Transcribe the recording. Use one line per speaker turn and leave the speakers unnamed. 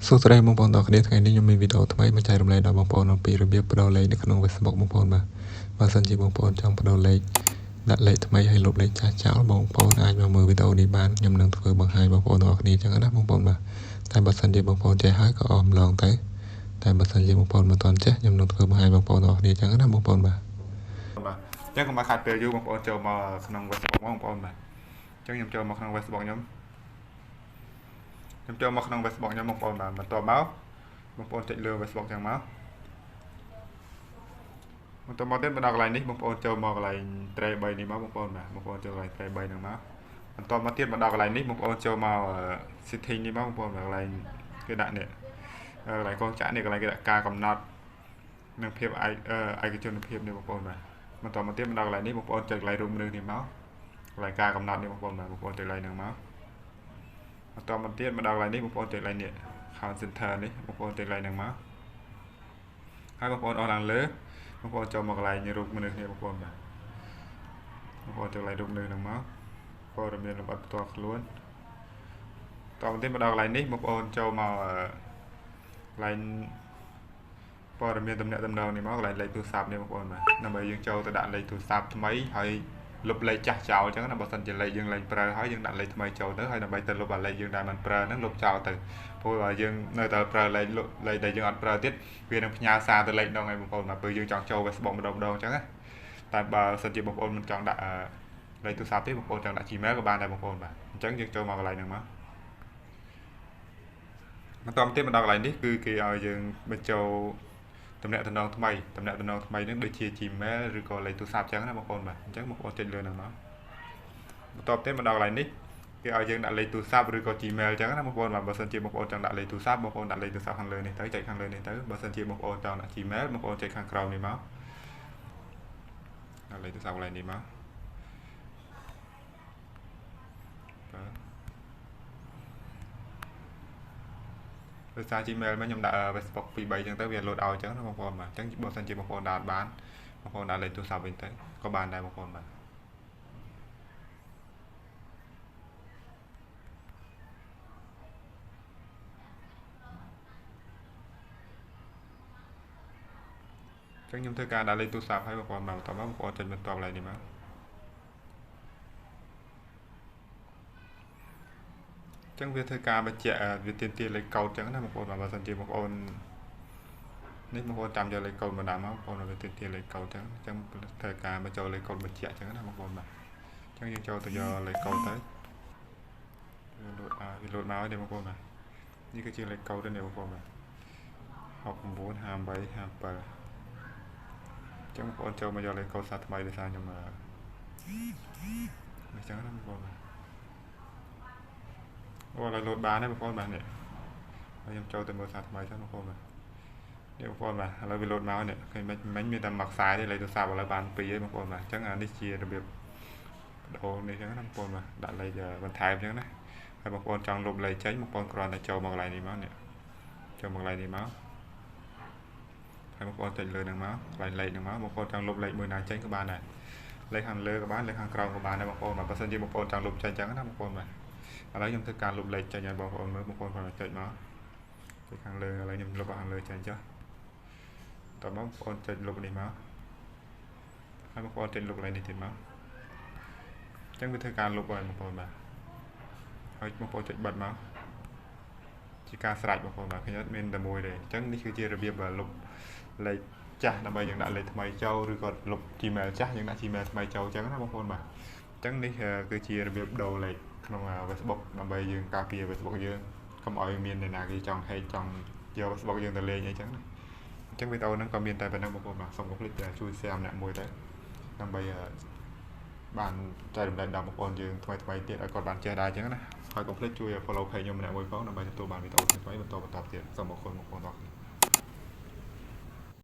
សួស្តីបងប្អូនទាំងអស់គ្នាថ្ងៃនេះខ្ញុំមានវីដេអូថ្មីមកចែករំលែកដល់បងប្អូនអំពីរបៀបប្ដូរលេខនៅក្នុង Facebook បងប្អូនបាទបើសិនជាបងប្អូនចង់ប្ដូរលេខដាក់លេខថ្មីហើយលុបលេខចាស់ចោលបងប្អូនអាចមកមើលវីដេអូនេះបានខ្ញុំនឹងធ្វើបង្ហាញបងប្អូនទាំងអស់គ្នាអញ្ចឹងណាបងប្អូនបាទតែបើសិនជាបងប្អូនចេះហើយក៏អមឡងទៅតែបើសិនជាបងប្អូនមិនទាន់ចេះខ្ញុំនឹងធ្វើបង្ហាញបងប្អូនទាំងអស់គ្នាអញ្ចឹងណាបងប្អូនបាទ
បាទអញ្ចឹងកុំឲ្យខាតពេលយូរបងប្អូនចូលមកក្នុង Facebook បងប្អូនបាទអញ្ចឹងខ្ញុំចូលមកក្នុង Facebook ខ្ញុំខ្ញុំចូលមកក្នុង Facebook ខ្ញុំបងប្អូនបាទបន្ទាប់មកបងប្អូនចុចលើ Facebook ចឹងមកបន្ទាប់មកទៀតមកដល់កន្លែងនេះបងប្អូនចូលមកកន្លែង tray 3នេះមកបងប្អូនបាទបងប្អូនចូលកន្លែង tray 3ហ្នឹងមកបន្ទាប់មកទៀតមកដល់កន្លែងនេះបងប្អូនចូលមក setting នេះមកបងប្អូនបាទកន្លែងគេដាក់នេះកន្លែងកងចាក់នេះកន្លែងគេដាក់ការកំណត់និងភាពឯកជនភាពនេះបងប្អូនបាទបន្តមកទៀតមកដល់កន្លែងនេះបងប្អូនចុចកន្លែងរូបមនុស្សនេះមកកន្លែងការកំណត់នេះបងប្អូនបាទបងប្អូនចុចកន្លែងហ្នឹងមកបន្តមកទៀតមកដល់កន្លែងនេះបងប្អូនចុចកន្លែងនេះ Account Center នេះបងប្អូនចុចកន្លែងហ្នឹងមកហើយបងប្អូនអស់ឡើងលើបងប្អូនចូលមកកន្លែងរូបមនុស្សនេះបងប្អូនបាទបងប្អូនចូលកន្លែងរូបមនុស្សហ្នឹងមកព័ត៌មានលម្អិតផ្ទាល់ខ្លួនតមកទៀតមកដល់កន្លែងនេះបងប្អូនចូលមកកន្លែងព័ត៌មានតំណែងតំណងនេះមកកន្លែងលេខទូរស័ព្ទនេះបងប្អូនបាទដើម្បីយើងចូលទៅដាក់លេខទូរស័ព្ទថ្មីហើយលុបលេខចាស់ចោលអញ្ចឹងណាបើសិនជាលេខយើងលែងប្រើហើយយើងដាក់លេខថ្មីចូលទៅហើយដើម្បីទៅលុបអាលេខយើងដែលមិនប្រើហ្នឹងលុបចោលទៅព្រោះបើយើងនៅតែប្រើលេខលេខដែលយើងអត់ប្រើទៀតវានឹងផ្ញើសារទៅលេខហ្នឹងឯងបងប្អូនបាទពេលយើងចង់ចូល Facebook ម្ដងម្ដងអញ្ចឹងណាតែបើសិនជាបងប្អូនមិនចង់ដាក់លេខទូរស័ព្ទទេបងប្អូនចង់ដាក់ Gmail ក៏បានដែរបងប្អូនបាទអញ្ចឹងយើងចូលមកកន្លែងហ្នឹងមកបន្តមកទៀតមកដល់កន្លែងនេះគឺគេឲ្យយើងបញ្ចូលតំណែងតំណងថ្មីតំណែងតំណងថ្មីនឹងដូចជា Gmail ឬក៏លេខទូរស័ព្ទអញ្ចឹងណាបងប្អូនបាទអញ្ចឹងបងប្អូនចុចលើហ្នឹងមកបន្ទាប់ទៀតមកដល់កន្លែងនេះគេឲ្យយើងដាក់លេខទូរស័ព្ទឬក៏ Gmail អញ្ចឹងណាបងប្អូនបាទបើសិនជាបងប្អូនចង់ដាក់លេខទូរស័ព្ទបងប្អូនដាក់លេខទូរស័ព្ទខាងលើនេះទៅចុចខាងលើនេះទៅបើសិនជាបងប្អូនចង់ដាក់ Gmail បងប្អូនចុចខាងក្រោមនេះមកដាក់លេខទូរស័ព្ទកន្លែងនេះមកបាទដោយសារ Gmail មកខ្ញុំដាក់ Facebook 2 3អញ្ចឹងទៅវាលោតឲ្យអញ្ចឹងណាបងប្អូនបាទអញ្ចឹងបើសិនជាបងប្អូនដាក់បានបងប្អូនដាក់លេខទូរស័ព្ទវិញទៅក៏បានដែរបងប្អូនបាទចឹងខ្ញុំធ្វើការដាក់លេខទូរស័ព្ទឲ្យបងប្អូនបាទបន្តមកបងប្អូនចុចបន្តកន្លែងនេះមកចឹងវាធ្វើការបញ្ជាក់វាទាមទារលេខកូដចឹងណាបងប្អូនបាទបើសិនជាបងប្អូននេះបងប្អូនចាំយកលេខកូដមកដាក់មកបងប្អូនវាទាមទារលេខកូដចឹងចឹងធ្វើការបញ្ចូលលេខកូដបញ្ជាក់ចឹងណាបងប្អូនបាទចឹងយើងចូលទៅយកលេខកូដទៅវាលោតវាលោតមកហើយបងប្អូនបាទនេះគឺជាលេខកូដនេះបងប្អូនបាទ69 58 57ចឹងបងប្អូនចូលមកយកលេខកូដសារថ្មីដោយសារខ្ញុំនេះចឹងណាបងប្អូនបាទអូឥឡូវលោតបានហើយបងប្អូនបាទនេះហើយខ្ញុំចូលទៅមើលសារថ្មីសិនបងប្អូនបាទនេះបងប្អូនបាទឥឡូវវាលោតមកនេះឃើញមិញមានតែមួយខ្សែទេលេខទូរស័ព្ទឥឡូវបាន2ហើយបងប្អូនបាទអញ្ចឹងអានេះជារបៀបបដូរនេះចឹងណាបងប្អូនបាទដាក់លេខបន្ថែមចឹងណាហើយបងប្អូនចង់លុបលេខចេញបងប្អូនគ្រាន់តែចូលមកកន្លែងនេះមកនេះចូលមកកន្លែងនេះមកហើយបងប្អូនចុចលើនឹងមកកន្លែងលេខនឹងមកបងប្អូនចង់លុបលេខមួយណាចេញក៏បានដែរលេខខាងលើក៏បានលេខខាងក្រោមក៏បានដែរបងប្អូនបាទបើសិនជាបងប្អូនចង់លុបចេញចឹងណាបងប្អូនបាទឥឡូវខ្ញុំធ្វើការលុបលេខចេញឲ្យបងប្អូនមើលបងប្អូនគ្រាន់តែចុចមកចុចខាងលើឥឡូវខ្ញុំលុបខាងលើចេញចុះតោះបងប្អូនចុចលុបនេះមកហើយបងប្អូនចុចលុបកន្លែងនេះទៀតមកអញ្ចឹងវាធ្វើការលុបឲ្យបងប្អូនបាទហើយបងប្អូនចុចបិទមកជាការស្រេចបងប្អូនបាទឃើញអត់មានតែមួយទេអញ្ចឹងនេះគឺជារបៀបលុបលេខចាស់ដើម្បីយើងដាក់លេខថ្មីចូលឬក៏លុប Gmail ចាស់យើងដាក់ Gmail ថ្មីចូលអញ្ចឹងណាបងប្អូនបាទអញ្ចឹងនេះគឺជារបៀបដូរលេខក្នុង Facebook ដើម្បីយើងការពារ Facebook យើងកុំឲ្យមានអ្នកណាគេចង់ហែកចង់យក Facebook យើងទៅលេងអីចឹងណាអញ្ចឹងវីដេអូហ្នឹងក៏មានតែប៉ុណ្្នឹងបងប្អូនបាទសូមកុំភ្លេចជួយ share ម្នាក់មួយទៅដើម្បីបានចែករំលែកដល់បងប្អូនយើងថ្មីថ្មីទៀតឲ្យគាត់បានចេះដែរអញ្ចឹងណាហើយកុំភ្លេចជួយ follow page ខ្ញុំម្នាក់មួយផងដើម្បីទទួលបានវីដេអូថ្មីៗបន្តបន្តទៀតសូមអរគុណបងប្អូនទាំងអស់គ្នា។